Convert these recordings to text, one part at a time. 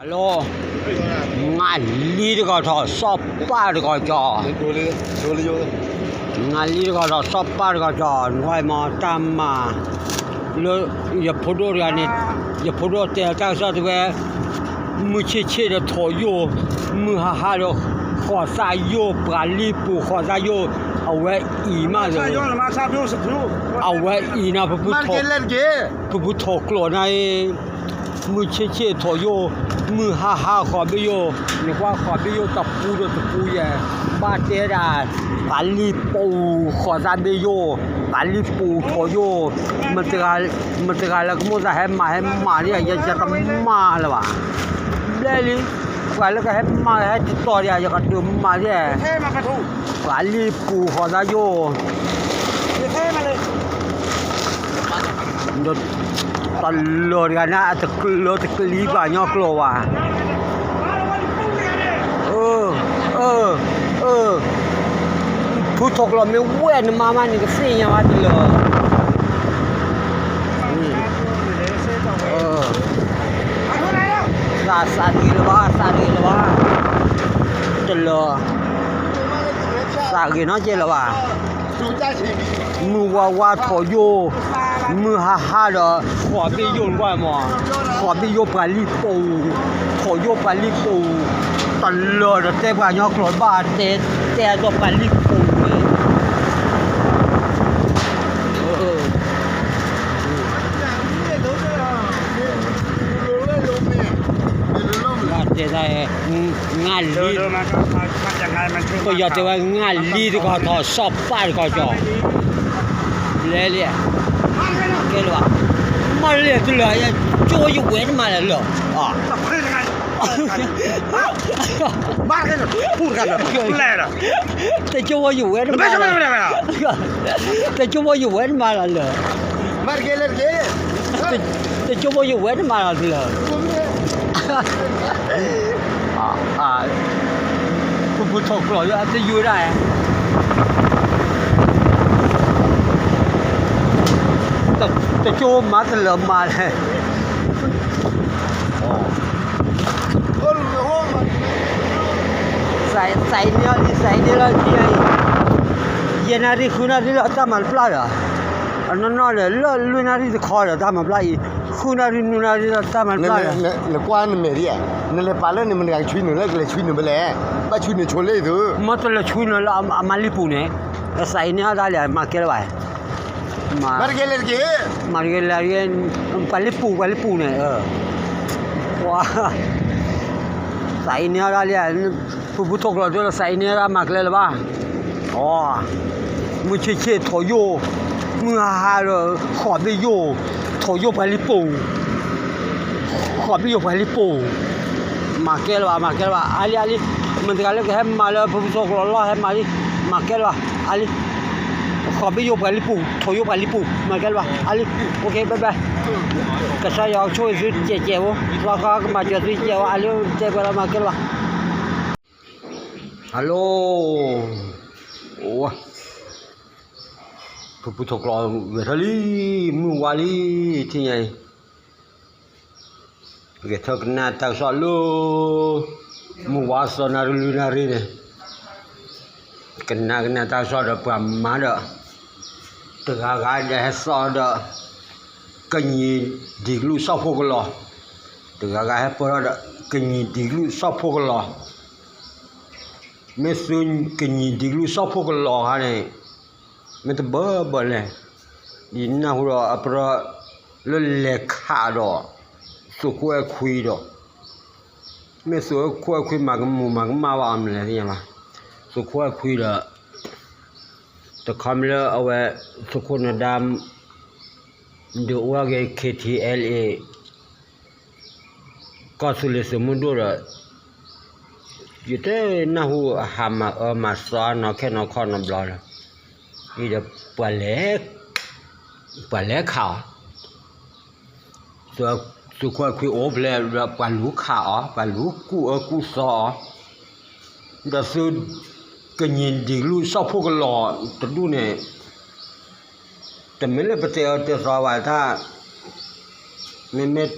ဟဲလီၤ, ငါလံတကီၢ်ထီၣ် စီၤပၢ်တကီၢ်ကၠီ, ငါလံတကီၢ်ထီၣ် စီၤပၢ်တကီၢ်ကၠီ, နကွၢ်မ့ၢ်တၢ်မၤ လၢယဖိဒိၣ်တဂၤန့ၣ်, ယဖိဒိၣ်တဲတၢ်ကစီၣ်တဲဝဲ, မုၢ်ဆ့ၣ်ဆ့ၣ်ဒီးထိးယိၣ်, မုၢ်ဟါဟါဒီးဃိးသးယိၣ်, ပှၤလံၣ်ပူၤဃိးသးယိၣ်, အဝဲအံၤမး, အဝဲအံၤန့ၣ် ပဖုထိးကျိးန့ၣ်, မုၢ်ဆ့ၣ်ဆ့ၣ်ထိးယိၣ်, မုၢ်ဆ့ၣ်ဆ့ၣ်ထိးယိၣ်, မုၢ်ဟါဟါဃိးဘ့ၣ်ယိၣ်, နကွၢ်ဃိးဘ့ၣ်ယိၣ်တပူဒီးတပူယဲၢ်, ဘၣ်တဲဒၣ်, ပှၤလံၣ်ပူၤဃိးသးဘ့ၣ်ယိၣ်, ပှၤလံၣ်ပူၤထိးယိၣ်, မတဂၤလၢကမိၣ်သးဟဲမၤဟဲမၤဒ်, ယတမၤလၢၤဘၣ်, ဘျဲၣ်လံ, ပှၤလၢကဟဲမၤဟဲတတီၤဒ် ယကဒုးမၤဒ်, ပှၤလံၣ်ပူၤဃိးသးယိၣ် တလၢာ်တဂၤန့ၣ် အတကျၢၤတကျံဘၣ်ညီကျိာ်ဘၣ်, ဖုထိးကျိးမ့ၢ်ဝဲနမါမး နကသ့ၣ်ညါဘၣ်တလၢာ်, သးသးတဂ့ၤလၢၤဘၣ်, သးတဂ့ၤလၢၤဘၣ်, တလၢာ်, သးဂ့ၤနီတကဲလၢၤဘၣ် မုၢ်ဝါဝါထိးယိၣ်, မုၢ်ဟါဟါဒီး ဃိးဘ့ၣ်ယိၣ်နကွၢ်မး, ဃိးဘ့ၣ်ယိၣ်ပှၤလံၣ်ပူၤ, ထိးယိၣ်ပှၤလံၣ်ပူၤ, တလၢာ်ဒီးတဲပှၤကညီကျိာ်ဘၣ်, တဲ, တဲအဒိးပှၤလံၣ်ပူၤန့ၣ်, ဘၣ်တဲတၢ်, ငါလံ, ပယီၤတဲဝဲ ငါလံတကီၢ်ထီၣ် စီၤပၢ်တကီၢ်ကၠီ, လဲၤလံ, ကဲလၢၤဘၣ်, မၤလၢတလၢာ်, ကၠိယဝဲတမၤလၢၤလၢာ်, တကၠိဖိယဝဲတမၤလၢၤလၢာ်, တကၠိဖိယဝဲတမၤလၢၤလၢာ်, တကၠိဖိယဝဲတမၤလၢၤလၢာ်, ပဖုထိးကျိး တယုၢ်ဒၣ်, တကၠိမၤတလၢာ်မၤလဲၣ်, သးအံၤန့ၢ်အီၤလံ သးအံၤန့ၢ်လီၤခံအံၤ, ယဲၢ်နၣ်ရံၣ်ဃုနၣ်ရံၣ်လၢတၢ်မၤတပျၢ်ဒီး, အနီၢ်နီၢ်ဒီး လၢလွံၢ်နၣ်ရံၣ်တခီဒီးတၢ်မၤပျၢ်အံၤ, ဃုနၣ်ရံၣ်နွံနၣ်ရံၣ်လၢတၢ်မၤတပျၢ်ဒီး, နကွၢ်နမဲာ်ဒ်, နလဲၤပာ်လၢန့ၣ် မတၤဂၤကဆွံနုာ်လၢကလဲၤဆွံနုာ်ဖဲလဲၣ်, ဘၣ်ဆွံနုာ်ဆိလၢအံၤသု, မ့ၢ်တလဲၤဆွံနုာ်လၢအမါလံၣ်ပူၤန့ၣ်, သးအံၤန့ၢ်အီၤဒၣ်လံ မၤကဲလၢၤဘၣ်, မၤတကဲလၢၤတက့ၢ်, မၤတကဲလၢၤ, ပှၤလံၣ်ပူၤ ပှၤလံၣ်ပူၤန့ၣ်, သးအံၤန့ၢ်အီၤဒၣ်လံ, ပဖုထိးကျိးဒီး သးအံၤန့ၢ်အီၤဒၣ်မၤကျဲလၢၤဘၣ်, အိ, မုၢ်ဆ့ၣ်ဆ့ၣ်ထိးယိၣ်, မုၢ်ဟါဟါဒီး ဃိးဘ့ၣ်ယိၣ်, ထိးယိၣ်ပှၤလံၣ်ပူၤ, ဃိးဘ့ၣ်ယိၣ်ပှၤလံၣ်ပူၤ, မၤကဲလၢၤဘၣ် မၤကဲလၢၤဘၣ်, အါလံ အါလံ, မတၤတဂၤလၢကဟဲမၤလၢပဖုထိးကျိးလီၢ် ဟဲမၤလံ, မၤကဲလၢၤဘၣ် အါလံ, ဃိးဘ့ၣ်ယိၣ်ပှၤလံၣ်ပူၤ ထိးယိၣ်ပှၤလံၣ်ပူၤ မၤကဲလၢၤဘၣ် အါလံ, အိၣ်ခ့ bye bye, ကစၢ်ယွၤကဆိၣ်ဂ့ၤသုစဲးစဲးဖိ, လီၤကီကမၤစၢၤသုစဲးဝဲ အါလံ တဲပှဲၤလီၤ မၤကဲလၢၤဘၣ် Hello, ပဖုထိးကျိးဂဲၤထီၣ်လံ, မုၢ်ဝါလံ, ထံၣ်ညါအံၤ, ဂဲၤထီၣ်ကနၣ်တၢ်ကစီၣ်လၢ မုၢ်ဝါသီနၣ်ရံၣ်လွံၢ်နၣ်ရံၣ်န့ၣ်, ကနၣ်ကနၣ်တၢ်ကစီၣ်ဒီးပှၤမၤဒီး, တဂၤဂၤဒီးဟဲသီဒီး, ကညီဒံကလုာ်စၢဖှိၣ်ကလီၤ, တဂၤဂၤဟဲပၢၢ်ထီၣ်ဒီး, ကညီဒံကလုာ်စၢဖှိၣ်ကလီၤ, မ့ၢ်သုကညီဒံကလုာ်စၢဖှိၣ်ကလီၤခါန့ၣ်, မ့ၢ်တဘၣ်ဘၣ်လဲၣ်, ဒ်နၢ်ဟူဒီးအပရၢလၢလဲၤခးဒီး, သုးခိၣ်အဲၣ်ခွံဒီး, မ့ၢ်သုးခိၣ်အဲၣ်ခွံမၤကမူၣ်မၤကမၣ်ဘၣ်အီၤမနုၤလဲၣ်သ့ၣ်ညါဘၣ်, သုးခိၣ်အဲၣ်ခွံဒီး, တခီမ့ၢ်လၢအဝဲ, သုးခိၣ်နဒါ, ဒုးအိၣ်ထီၣ်က့ၤ KTLA ကီၢ်သူလ့ၤသုးမုၢ်ဒိၣ်ဒီး, ယတနၢ်ဟူအဟးမၤအၢမၤသီနီၢ်ခဲနီၢ်ခီၣ်နီတဘျီလၢၤ, အံၤဒီး, ပှၤလဲၤခးအီၤ, သုးခိၣ်အဲၣ်ခွံအိၣ်ဖျဲၣ်ဒီးပှၤလူၤခးအီၤ ပှၤလူၤကူၣ်အၢကူၣ်သီအီၤ, ဒီးသု, ကညီဒံကလုာ်စၢဖှိၣ်ကလီၤတဒူၣ်န့ၣ်, တမ့ၢ်လၢပတဲအၢတဲသီဘၣ်တၢ်, မ့မ့ၢ်,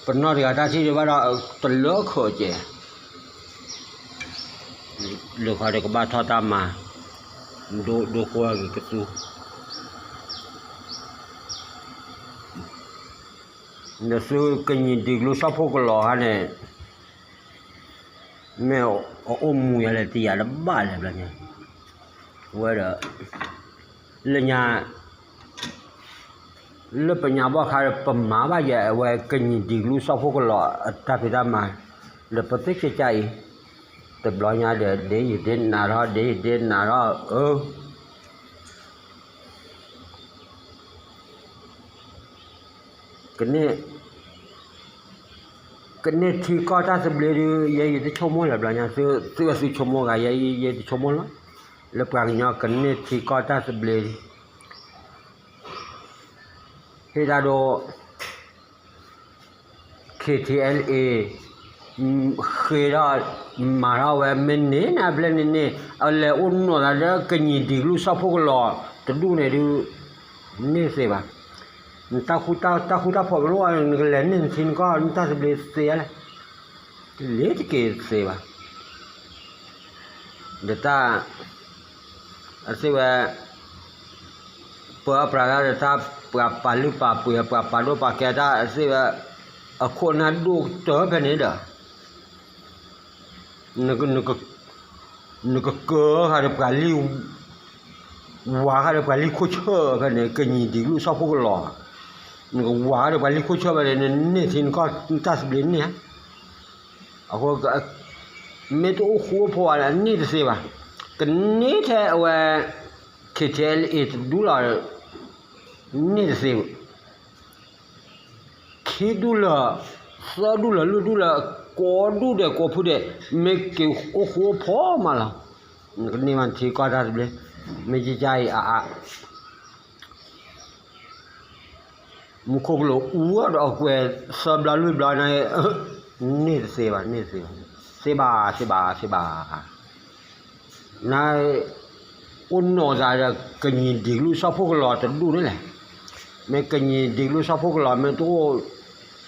ပနီၢ်တဂၤတၢ်ထံၣ်ဒံးဘၣ်ဒီး တလၢခၢးကဲး, လၢခီဒီးကဘၣ်ထီၣ်တၢ်မၤ, ဒိဒိဃိဂ့ၤကသူ, နသုကညီၤဒံးကလုၢ်ဆီၣ်ဖိကလီၤခါန့ၣ်, မ့ၢ်အအိၣ်မူယၤလဲၣ်တယၤတဘၣ်လဲၣ်ဘျီညါ, ဝဲဒီး, လၢညါ လၢပညါဘီၣ်ခါဒီး ပမၤဘၣ်ယဲအဝဲကညီၤဒံးကလုၢ်ဆီၣ်ဖိကလီၤအတၢ်ဖံးတၢ်မၤ, ဒီးပသ့ၣ်ကကၢ်အံၤ, တဘျီညါဒီး ဒ်ယဒ့နးထီၣ် ဒ်ယဒ့နးထီၣ်, အၢ ကန့ၢ်, ကန့ၢ်ထံကီၢ်တၢ်သဘျ့ဒုး ယဲယတဆိကမိၣ်လၢၤဘျီညါ, သုဝဲသုဆိကမိၣ်ဂ့ၤ ယဲယတဆိကမိၣ်လီၤ, လၢပှၤကညီကန့ၢ်ထံကီၢ်တၢ်သဘျ့ဒုး ဟ့ၣ်တၢ်ဒိ KTLA ဃ့ထီၣ်မၤထီၣ်ဝဲ မ့ၢ်န့ၢ်န့ၣ်အဘျဲၣ်န့ၣ်န့ၣ် အလဲၤအိၣ်နီၢ်သးလၢကညီၤဒံးကလုၢ်ဆီၣ်ဖိကလီၤတဒူၣ်န့ၣ်ဒုး န့ၢ်သ့ဘၣ်. နတၢ်ဃူတၢ်ဖိးမ့ၢ်အိၣ် နကလဲၤန့ၢ်နထံနကီၢ် နတၢ်သဘျ့သ့လဲၣ်, လ့ၤတက့ၤသ့ဘၣ်. ဒီးတၢ် အစ့ၢ်ဝဲ ပၢအပြးတၢ်ဒီးတၢ်ပှၤပာ်လုၢ်ပာ်ပှ့ၤ ပှၤပာ်ဒိၣ်ပာ်ကဲတၢ်အစ့ၢ်ဝဲ အခိၣ်နၢ်ဒိၣ်ကတၢၢ်ဖဲန့ၣ်ဒီး နကကၢဃာ်ဒီးပှၤလံ ဝၤဃာ်ဒီးပှၤလံခိၣ်ဆၢဖဲန့ၣ် ကညီၤဒံးကလုၢ်ဆီၣ်ဖိကလီၤ, နကဝၤဃာ်ဒီးပှၤလံခိၣ်ဆၢဖဲန့ၣ် နန့ၢ်ထံနကီၢ် နတၢ်သဘျ့န့ၢ်ဧါ. အဃိ မ့ၢ်တအိၣ်ဃူအိၣ်ဖိးဘၣ်န့ၣ် န့ၢ်တသ့ဘၣ်. ကန့ၢ်ထဲအဝဲ KTLA တဒူၣ်လီၤ န့ၢ်တသ့ဘၣ်. ခံဒူၣ်လၢာ် သၢဒူၣ်လၢာ် လွံၢ်ဒူၣ်လၢာ် ကိးဒူၣ်ဒဲးကိးဖုဒဲး မ့ၢ်က့ၤအိၣ်ဃူအိၣ်ဖိးမးလီၤ. နကန့ၢ်ဘၣ်နထံကီၢ်တၢ်သဘျ့ မ့ၢ်ကကၢ်အံၤအါအါ မူခိၣ်ကလိၤအူဒီးအကွဲးသၢဘျီလွံၢ်ဘျီန့ၣ် န့ၢ်တသ့ဘၣ် န့ၢ်တသ့ဘၣ် သ့ဘၣ် သ့ဘၣ် သ့ဘၣ်. န အိၣ်နီၢ်သးဒီးကညီၤဒံးကလုၢ်ဆီၣ်ဖိကလီၤတဒူၣ်န့ၣ်လဲၣ်. မ့ၢ်ကညီၤဒံးကလုၢ်ဆီၣ်ဖိကလီၤ မ့ၢ်တအိၣ်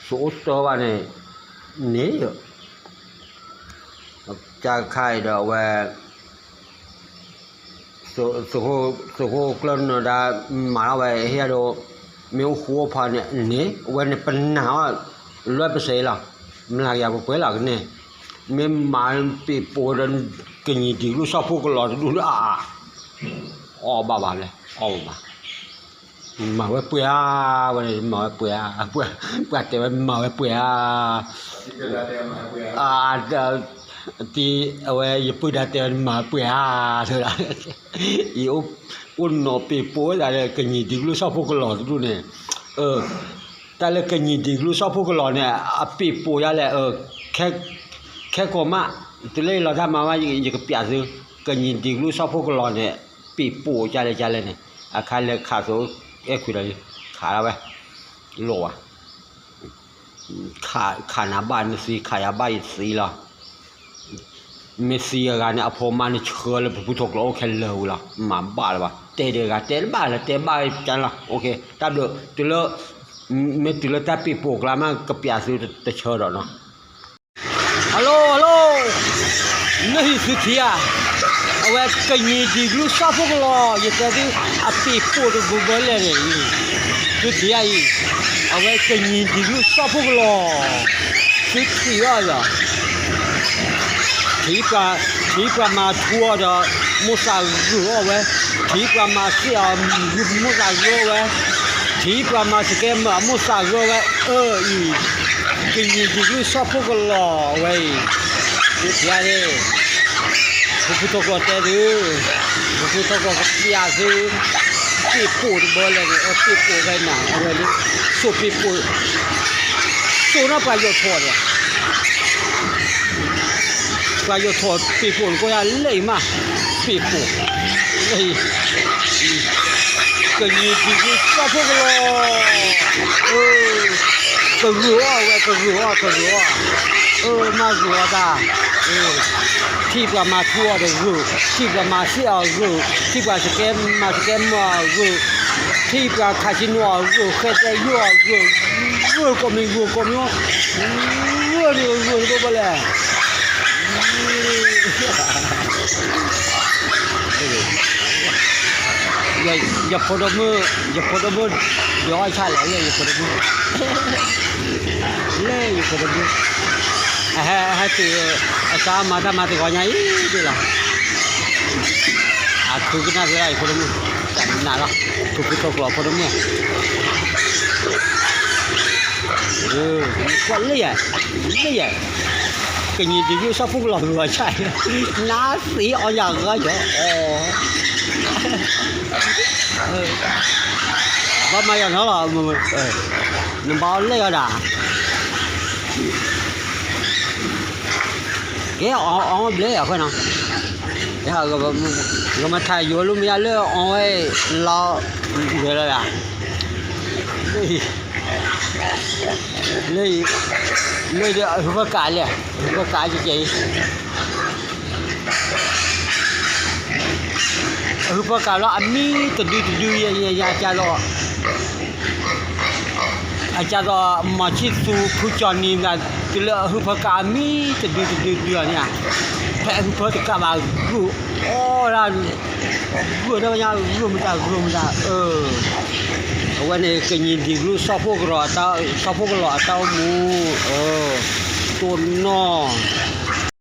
ဆိးအိၣ်တၢ်ဘၣ်န့ၣ် န့ၣ် တၢ်ခါအံၤဒီးအဝဲ သုးခိၣ်ကျၢၢ်နၢၤဒါ မၤထီၣ်ဝဲဟ့ၣ်ဒီး မ့ၢ်အိၣ်ဃူအိၣ်ဖိးန့ၣ်န့ၣ် အဝဲန့ၣ်ပနာ်အီၤ လွဲၢ်ပစဲးလီၤ. မျးကယၤပှဲၤပှဲၤလီၤကန့ၣ် မ့ၢ်မၤပ့ၤပိာ်ဒီး ကညီၤဒံးကလုၢ်ဆီၣ်ဖိကလီၤတဒူၣ်လၢအအါ အီၣ်ဘၣ်ဘၣ်လဲၣ် အီၣ်ဘၣ်ဘၣ် မၤဝဲပှဲၤဧါ, ဝဲန့ၣ်မၤဝဲပှဲၤဧါ, ပှၤတဲဝဲမၤဝဲပှဲၤဧါ, တံၤအဝဲယပုၢ်ဒါတဲဝဲမၤဝဲပှဲၤဧါ, အိၣ်နီၢ်ပ့ၤပိာ်ဝဲဒၣ်လၢကညီၤဒံးကလုၢ်ဆီၣ်ဖိကလီၤတဒူၣ်န့ၣ်, တၢ်လၢကညီၤဒံးကလုၢ်ဆီၣ်ဖိကလီၤန့ၣ် အပ့ၤပိာ်ဒ်လဲၣ်, ခဲကိာ်မး တုၤလၢယလီၤတၢ်မၤဝဲ ယကပျးသု, ကညီၤဒံးကလုၢ်ဆီၣ်ဖိကလီၤန့ၣ် ပ့ၤပိာ်ဒ်လဲၣ်ဒ်လဲၣ်န့ၣ်, အခါလဲၤခးသိးအဲၣ်ခွံဒီး ခးဒၣ်ဝဲ, လိၣ်ဝဲ ခးနၤဘၣ်နသံ, ခးယၤဘၣ်ယသံလီၤ. မ့ၢ်သံအဂၤန့ၣ် အဖိမါန့ၣ်ဆှၢလၢပဖုထီကျိအိၣ်ခဲလၢာ်ဝံၤလီၤ. မၤဘၣ်လၢၤဘၣ်, တဲဒံးအဂၤတဲတဘၣ်လၢၤ, တဲဘၣ်ကလီၤ. တၢ်ဘျုး, တုၤလၢ, မ့ၢ်တုၤလၢတၢ်ပ့ၤပိာ်ကျါမး ကပျးသုတဆၢဒီးနီၤ. Hello hello, နဟံးသုထံၣ်ဧါ, အဝဲကညီၤဒံးကလုၢ်ဆီၣ်ဖိကလီၤ, ယတဲသု, အပ့ၤပိာ်တဘိဘၣ်လဲၣ်န့ၣ်, သုထံၣ်ဧါအံၤ, အဝဲကညီၤဒံးကလုၢ်ဆီၣ်ဖိကလီၤ, သုထံၣ်အီၤလီၤ. ထံၣ်ပှၤ, ထံၣ်ပှၤမၤထူအီၤဒီး မိၢ်သးဂုာ်အီၣ်ဝဲ, ထံၣ်ပှၤမၤစ့ၣ်အီၤ မိၢ်သးဂုာ်အီၣ်ဝဲ, ထံၣ်ပှၤမၤစကဲမၤ မိၢ်သးဂုာ်အီၣ်ဝဲ, အၢအံၤ ကညီၤဒံးကလုၢ်ဆီၣ်ဖိကလီၤဝဲအံၤ, သုထံၣ်ဧါန့ၣ်, ပဖုထီကျိတဲသု, ပဖုထီကျိကပျးသု, ပ့ၤပိာ်တဘိလဲၣ်န့ၣ်, အပ့ၤပိာ်ဝဲနၤ, အဝဲလၢ, စိာ်ပ့ၤပိာ်, စိာ်နီၢ်ပှၤယိးထီၣ်ဒီး ပှၤယိးထီၣ်ပ့ၤပိာ်နကိးယၤလၢအံၤမး, ပ့ၤပိာ်, လၢအံၤ, ကညီၤဒံးကလုၢ်ဆီၣ်ဖိကလီၤ, ကဂုာ်အီၣ်ဝဲ ကဂုာ်အီၣ် ကဂုာ်အီၣ်, မၤဂုာ်အီၣ်တၢ်, ထံၣ်ပှၤမၤထူအီၤဒီးဂုာ်, ထံၣ်ပှၤမၤစ့ၣ်အီၤဂုာ်, ထံၣ်ပှၤစကဲမၤစကဲမၤအီၤဂုာ်, ထံၣ်ပှၤခးစံနိအီၤဂုာ်, ဃဲတဲယိၣ်အီၤဂုာ် ဂိၢ်ကိးမံၤ ဂိၢ်ကိးမံၤ, ဂိၢ်ဒုးဂိၢ်ဒုးဘၣ်လဲၣ်, ယဖိဒိၣ်မုၣ်, ယဖိဒိၣ်မုၣ်, ယအီၣ်ဆၣ်လဲၣ် လၢယဖိဒိၣ်မုၣ်, လၢယဖိဒိၣ်မုၣ်, အဟဲ, ဟဲတုၤ, အကါမၤတၢ်မၤသကိးညါအံၤဒ်လီၤ, အခုကနၣ်သ့လီၤ ယဖိဒိၣ်မုၣ်, တၢ်နးလီၤ, ထူဖုထီကျိးဖိဒိၣ်မုၣ် ကွၢ်လၢယၤ, လၢယၤ, ကညံၤဒံးကၠိစီၤဖိကလီၤဂုၤအီၤဆၣ်, နါသံအီၣ်ယၤဂၤယီၤ, ဘၣ်မၤယၤနီၤလီၤ, နဘၣ်အီၣ်လဲၣ်အီၤဒၣ်, ကဲအီၣ်အီၣ်ဘျဲၣ်အဃိနီၤ, ဂမထါယိၤလၢမယါလၢအီၣ်ဝဲလီၤ, ဝဲလီၤယၤ လၢ, လၢအဟုဖၢကးလဲၣ်, အဟုဖၢကးကဲကဲအံၤ, အဟုဖၢကးလီၤအမံတဒုတဒုယဲယဲယဲကၢ်လီၤ, အကၢ်သိးမၤဆံၣ်သူဖုကၠီနံၤမး, တုၤလၢအဟုဖၢကးအမံတဒုတဒုတဒုအီၤန့ၣ်, ဖဲအဟုဖၢတကးဘၣ်ဂုၢ်, အီၣ်ဒၣ်, ဂုၢ်ဒၣ်ညါဂုၢ်မတၤဂုၢ်မတၤ, အဝဲန့ၣ်ကညံၤဒံးကၠိစီၤဖိကလီၤ, စီၤဖိကလီၤအတၢ်အိၣ်မူ, တိၢ်နီၢ်